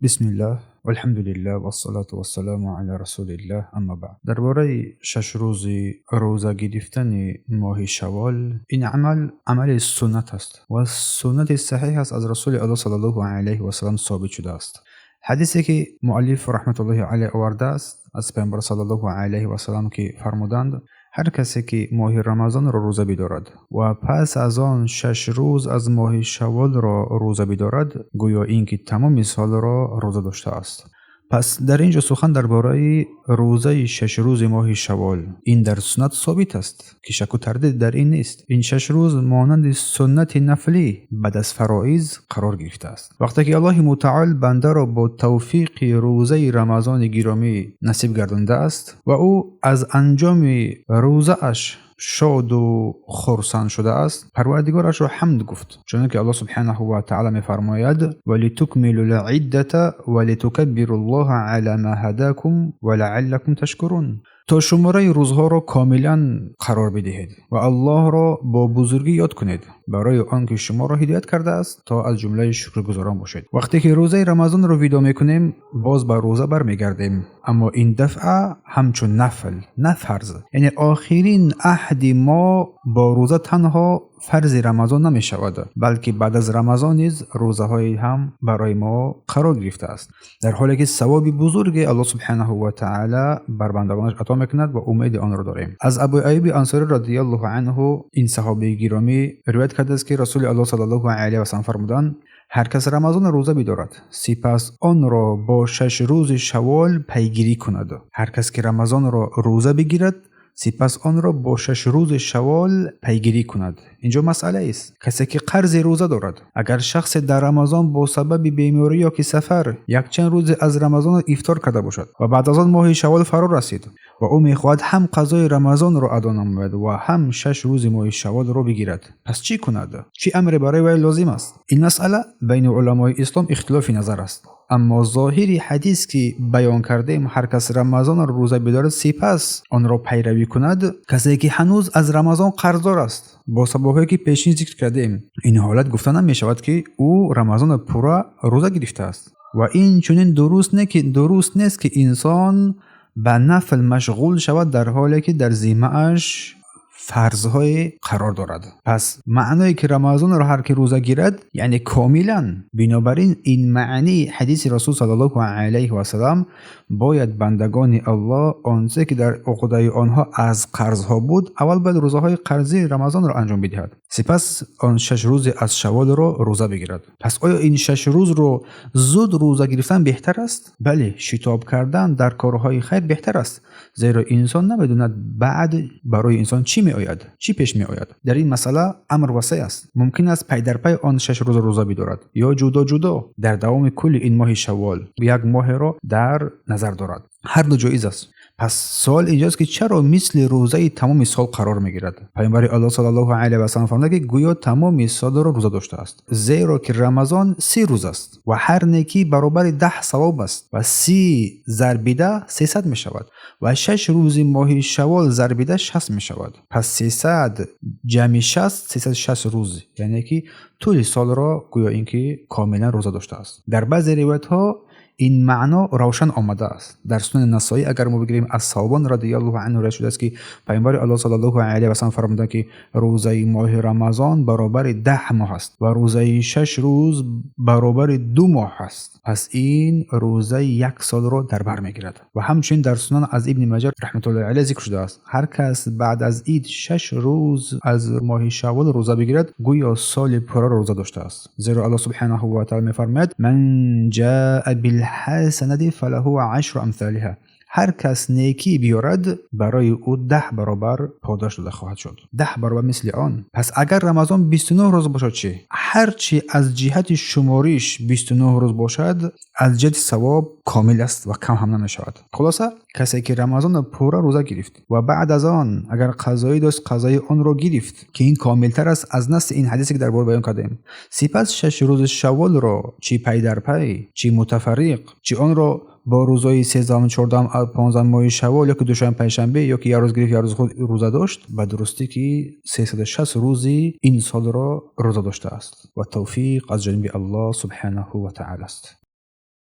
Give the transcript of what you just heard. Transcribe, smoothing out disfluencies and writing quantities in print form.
Бисмиллаҳ, валҳамдулиллаҳ, вассалату вассаламу ала расулиллаҳ, амма баъд. Дар бораи 6 рӯзи рӯза гирифтани моҳи Шаввол, ин амал амали суннат аст ва суннати саҳиҳ аст, аз Расули Аллоҳ саллаллоҳу алайҳи васаллам собит шудааст. Ҳадисе ки муаллиф раҳматуллоҳи алайҳ овардааст аз Паёмбар саллаллоҳу алайҳи васаллам, ки фармуданд: ҳар касе ки моҳи Рамазонро рӯза бидорад ва пас аз он 6 рӯз аз моҳи Шавволро рӯза бидорад, гӯё ин ки тамоми солро рӯза доштааст. Пас дар ин ҷо сухан дар бораи рӯзаи 6 рӯзи моҳи Шаввол. Ин дар суннат собит аст, ки шаку тардид дар ин нест. Ин 6 рӯз монанди суннати нафлӣ баъд аз фароиз қарор гирифтааст. Вақте ки Аллоҳи мутаол бандаро бо тавфиқи рӯзаи Рамазони гиромӣ насиб гардондааст ва ӯ аз анҷоми рӯзааш шоду хурсанд шудааст, Парвардигорашро ҳамд гуфт, чунон ки Аллоҳ субҳанаҳу ва таъала мефармояд: ва литукмилу лъиддата ва литукаббиру ллоҳа ала ма ҳадакум ва лааллакум ташкурун. То шумораи рӯзҳоро комилан қарор бидиҳед ва Аллоҳро бо бузургӣ ёд кунед барои он ки шуморо ҳидоят кардааст, то аз ҷумлаи шукргузорон бошед. Вақте ки рӯзаи Рамазонро видо мекунем, боз ба рӯза бармегардем, аммо ин дафъа ҳамчун нафл, на фарз. Яъне охирин аҳди мо бо рӯза танҳо фарзи Рамазон намешавад, балки баъд аз Рамазон низ рӯзаҳое ҳам барои мо қарор гирифтааст, дар ҳоле ки савоби бузурге Аллоҳ субҳанаҳу ва таъала бар бандагонаш ато мекунад ва умеди онро дорем. Аз Абу Аюби Ансорӣ радиаллоҳу анҳу, ин саҳобаи гиромӣ ривоят кардааст, ки Расули Аллоҳ саллаллоҳу алайҳи васаллам фармуданд: ҳар кас Рамазонро рӯза бидорад, сипас онро бо 6 рӯзи Шаввол пайгирӣ кунад. Ҳар кас ки Рамазонро рӯза бигирад, сипас онро бо 6 рӯзи Шаввол пайгирӣ кунад. Инҷо масъалаест: касе ки қарзи рӯза дорад. Агар шахсе дар Рамазон бо сабаби беморӣ ё ки сафар якчанд рӯзе аз Рамазонро ифтор карда бошад ва баъд аз он моҳи Шаввол фаро расид ва ӯ мехоҳад ҳам қазои Рамазонро адо намояд ва ҳам 6 рӯзи моҳи Шавволро бигирад, пас чӣ кунад? Чӣ амре барои вай лозим аст? Ин масъала байни уламои ислом ихтилофи назар аст, аммо зоҳири ҳадис, ки баён кардем, ҳар кас Рамазонро рӯза бидорад, сипас онро пайравӣ кунад, касе ки ҳанӯз аз Рамазон қарздор аст бо сабабҳое ки пешин зикр кардем, ин ҳолат гуфта намешавад, ки ӯ Рамазонро пурра рӯза гирифтааст. Ва ин чунин дуруст нест, ки инсон ба нафл машғул шавад, дар ҳоле ки дар зиммааш фарзҳое қарор дорад. Пас маъное ки Рамазонро ҳар ки рӯза гирад, яъне комилан. Бинобар ин ин маънии ҳадиси Расул саллаллоҳу алайҳи васаллам, бояд бандагони Аллоҳ онче ки дар уқдаи онҳо аз қарзҳо буд, аввал бояд рӯзаҳои қарзии Рамазонро анҷом бидиҳад, сипас он 6 рӯзи аз Шавволро рӯза бигирад. Пас оё ин 6 рӯзро зуд рӯза гирифтан беҳтар аст? Бале, шитоб кардан дар корҳои хайр беҳтар аст, зеро инсон намедонад, баъд барои инсон чӣ меояд, чӣ пеш меояд. Дар ин масъала амр васеъ аст. Мумкин аст пай дар пай он 6 рӯзро рӯза бидорад ё ҷудо ҷудо дар давоми кулли ин моҳи Шаввол як моҳеро дар назар дорад. Ҳар ду ҷоиз аст. Пас суол инҷост, ки чаро мисли рӯзаи тамоми сол қарор мегирад? Паёмбари Аллоҳ саллаллоҳу алайҳи васаллам фармуда, ки гӯё тамоми солро рӯза доштааст, зеро ки Рамазон 30 рӯз аст ва ҳар некӣ баробари 10 савоб аст ва 30 зарби 10 300 мешавад ва 6 рӯзи моҳи Шаввол зарби 10 60 мешавад. Пас 300 ҷамъи 60, 360 рӯз, яъне ки тӯли солро гӯё ин ки комилан рӯза доштааст. Дар баъзе ривоятҳо ин маъно равшан омадааст. Дар Сунани Насоӣ агар мо бигирем, аз Савбон радиаллоҳу анҳу ривоят шудааст, ки Паёмбари Аллоҳ саллаллоҳу алайҳи васаллам фармуданд, ки рӯзаи моҳи Рамазон баробари 10 моҳ аст ва рӯзаи 6 рӯз баробари 2 моҳ аст. Пас ин рӯзаи як солро дар бар мегирад. Ва ҳамчунин дар Сунан аз Ибни Маҷа раҳматуллоҳи алайҳ зикр шудааст: ҳар кас баъд аз ид 6 рӯз аз моҳи Шаввол рӯза бигирад, гӯё соли пурраро рӯза доштааст, зеро Аллоҳ субҳанаҳу ва таъала мефармояд: ман ҷаа билҳасанати фалаҳу ашру амсолиҳа. Ҳар кас некӣ биёрад, барои ӯ 10 баробар подош дода хоҳад шуд, 10 баробар мисли он. Пас агар Рамазон 29 рӯз бошад чӣ? Ҳарчи аз ҷиҳати шумориш 29 рӯз бошад, аз ҷиҳати савоб комил аст ва кам ҳам намешавад. Хулоса, касе ки Рамазонро пурра рӯза гирифт ва баъд аз он агар қазоӣ дошт, қазои онро гирифт, ки ин комилтар аст аз насси ин ҳадисе, ки дар бора баён кардем, сипас 6 рӯзи Шавволро чӣ пай дар пай, чӣ мутафарриқ, чӣ онро бо рӯзҳои 13-ум, 14-ум, 15-ум моҳи Шаввол ё ки душанбе, панҷшанбе, ё ки як рӯз гирифт, як рӯз худ рӯза дошт, ба дурустӣ ки 360 рӯзи ин солро рӯза доштааст ва тавфиқ аз ҷониби Аллоҳ субҳанаҳу ва таъала аст.